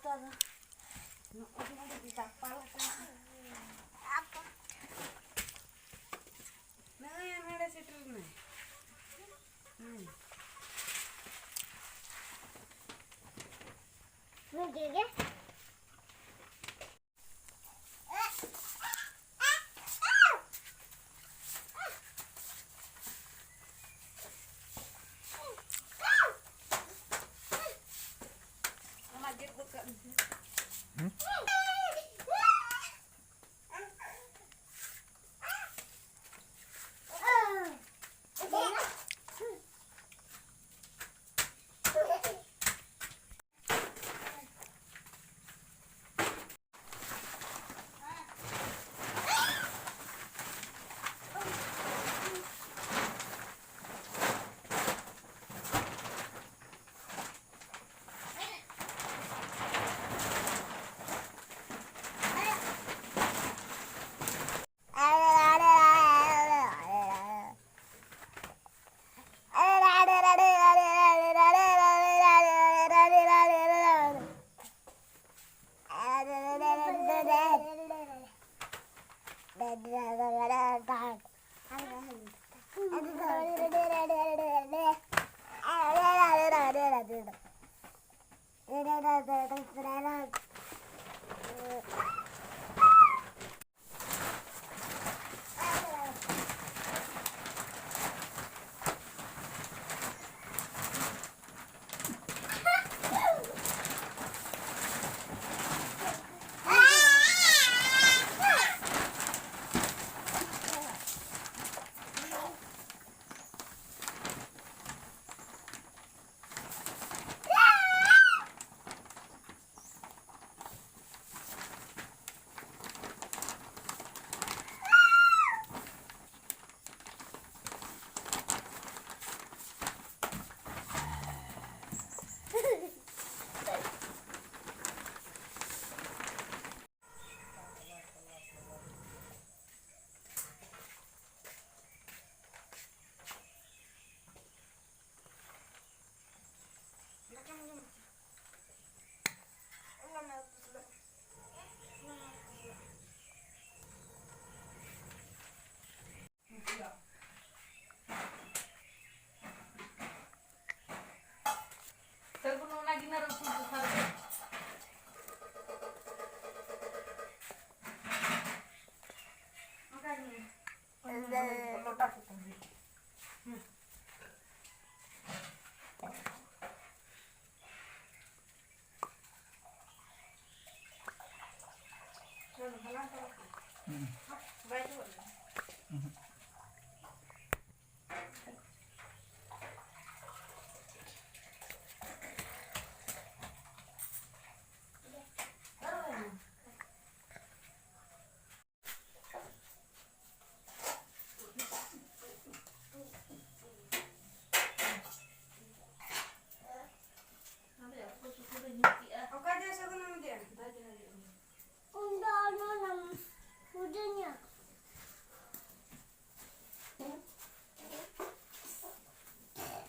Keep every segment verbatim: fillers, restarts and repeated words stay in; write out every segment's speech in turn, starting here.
ᱱᱚᱜᱼᱚᱭ ᱱᱚᱰᱮ ᱫᱟᱯᱟᱞ ᱠᱟᱱᱟ᱾ ᱱᱚᱜᱼᱚᱭ ᱱᱚᱰᱮ ᱥᱮᱴᱮᱨ ᱮᱱᱟᱭ᱾ ᱦᱩᱸ᱾ ᱱᱤᱡᱮ ᱜᱮ᱾ ᱟᱢᱟᱜ ᱜᱮᱫ ᱜᱚᱫ ᱠᱟᱜ ᱢᱮ᱾ ᱦᱩᱸ?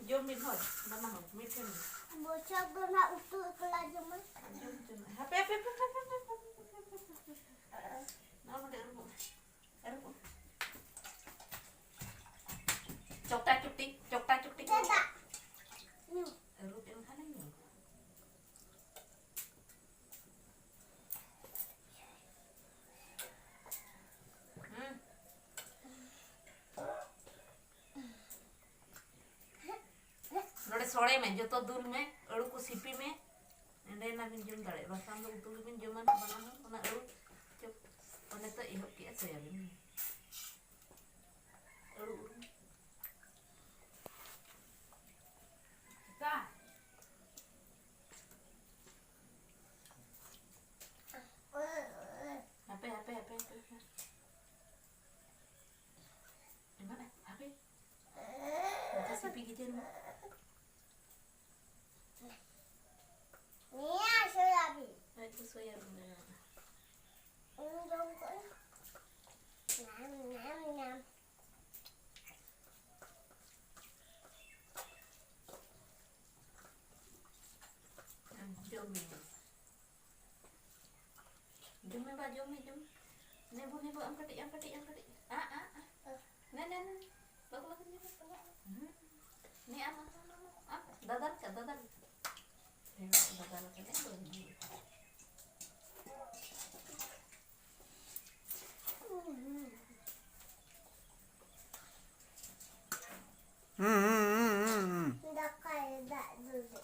ᱡᱚᱢ ᱢᱤᱫ ᱦᱚᱲ, ᱵᱟᱱᱟ ᱦᱚᱲ, ᱢᱤᱫ ᱴᱷᱮᱱ᱾ ᱵᱚᱪᱷᱚᱨ ᱫᱚ ᱱᱟᱜ ᱩᱛᱩ ᱮᱠᱞᱟ ᱡᱚᱢᱟ᱾ ᱡᱚᱢ ᱦᱚᱪᱚ ᱢᱮ᱾ ᱦᱟᱯᱮ, ᱦᱟᱯᱮ, ᱦᱟᱯᱮ᱾ ᱱᱚᱣᱟ ᱱᱚᱰᱮ ᱟᱹᱨᱩᱵᱚᱜ ᱢᱮ᱾ ᱟᱹᱨᱩᱵᱚᱜ ᱢᱮ᱾ ᱪᱚᱠᱴᱟ ᱪᱩᱠᱴᱤ, ᱪᱚᱠᱴᱟ ᱪᱩᱠᱴᱤ᱾ ᱫᱟᱫᱟ᱾ ᱟᱹᱨᱩᱵ ᱮᱱ ᱠᱷᱟᱱᱮᱢ ᱧᱩ᱾ ᱦᱩᱸ᱾ ᱱᱚᱰᱮ ᱥᱚᱲᱮ ᱢᱮ, ᱡᱚᱛᱚ ᱫᱩᱞ ᱢᱮ, ᱟᱹᱲᱩ ᱠᱚ ᱥᱤᱯᱤ ᱢᱮ, ᱮᱸᱰᱮ ᱮᱱᱟ ᱵᱤᱱ ᱡᱚᱢ ᱫᱟᱲᱮᱭᱟᱜᱼᱟ᱾ ᱵᱟᱠᱷᱟᱱ ᱫᱚ ᱩᱛᱩ ᱜᱮᱵᱤᱱ ᱡᱚᱢᱟ ᱱᱟᱜ ᱵᱟᱱᱟ ᱦᱚᱲ᱾ ᱚᱱᱟ ᱟᱹᱲᱩ ᱪᱚᱯ, ᱚᱱᱮ ᱛᱚ ᱮᱦᱚᱵ ᱠᱮᱜᱼᱟ ᱥᱚᱭᱟᱵᱤᱱ᱾ ᱟᱹᱲᱩ ᱩᱨᱩᱢ᱾ ᱦᱟᱯᱮ, ᱦᱟᱯᱮ, ᱦᱟᱯᱮ, ᱦᱟᱯᱮ, ᱦᱟᱯᱮ᱾ ᱮᱢᱟᱱ, ᱦᱟᱯᱮ᱾ ᱢᱚᱪᱟ ᱥᱤᱯᱤ ᱜᱤᱫᱟᱹᱨ ᱢᱟ᱾ ᱱᱤᱭᱟᱹ ᱥᱚᱭᱟᱵᱤᱱ᱾ ᱦᱳᱭ ᱛᱚ, ᱥᱚᱭᱟᱵᱤᱱ ᱫᱚ ᱱᱚᱣᱟ᱾ ᱤᱧ ᱡᱚᱢ ᱠᱚᱜ ᱟᱹᱧ᱾ ᱧᱟᱢ, ᱧᱟᱢ, ᱧᱟᱢ᱾ ᱡᱚᱢ ᱢᱮ᱾ ᱡᱚᱢ ᱢᱮ ᱵᱟ, ᱡᱚᱢ ᱢᱮ, ᱡᱚᱢ ᱢᱮ᱾ ᱱᱮᱵᱩ, ᱱᱮᱵᱩ, ᱟᱢ ᱠᱟᱹᱴᱤᱡ, ᱟᱢ ᱠᱟᱹᱴᱤᱡ, ᱟᱢ ᱠᱟᱹᱴᱤᱡ᱾ ᱟ, ᱟ, ᱟ᱾ ᱱᱮ, ᱱᱮ, ᱱᱮ᱾ ᱵᱟᱹᱵᱩ, ᱵᱟᱹᱵᱩ, ᱱᱮ, ᱱᱮ᱾ ᱦᱩᱸ᱾ ᱱᱮ, ᱟᱢ, ᱟᱢ, ᱟᱢ, ᱟᱢ, ᱟᱢ᱾ ᱫᱟᱫᱟ ᱞᱮᱠᱟ, ᱫᱟᱫᱟ ᱞᱮᱠᱟ᱾ ᱦᱮᱸ, ᱫᱟᱫᱟ ᱞᱮᱠᱟ ᱜᱮ ᱵᱟᱹᱧ ᱦᱩᱭᱩᱜᱼᱟ᱾ ᱦᱩᱸ, ᱦᱩᱸ, ᱦᱩᱸ, ᱦᱩᱸ, ᱦᱩᱸ᱾ ᱫᱟᱠᱟ ᱨᱮ ᱫᱟᱜ ᱫᱩᱞ ᱨᱮ᱾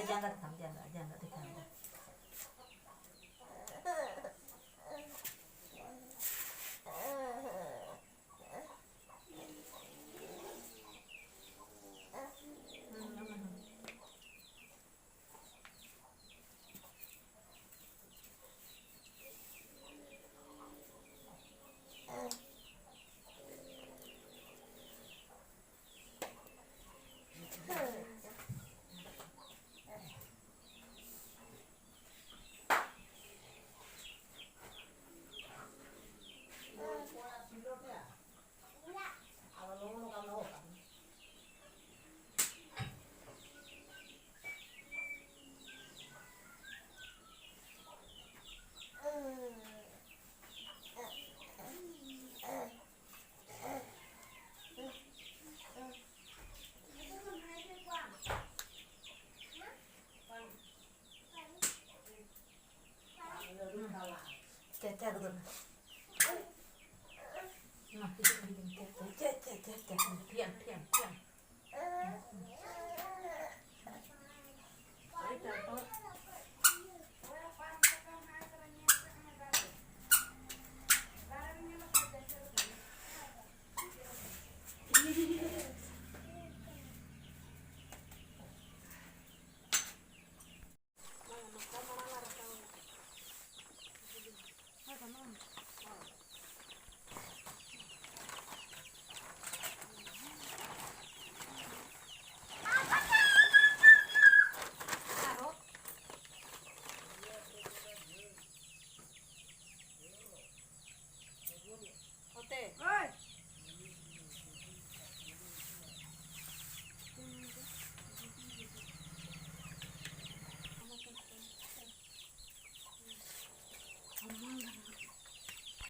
ᱡᱟᱸᱜᱟ ᱛᱮᱛᱟᱢ, ᱡᱟᱸᱜᱟ, ᱡᱟᱸᱜᱟ ᱛᱮᱛᱟᱢ᱾ ᱪᱮᱫ ᱮᱠᱫᱚᱢ᱾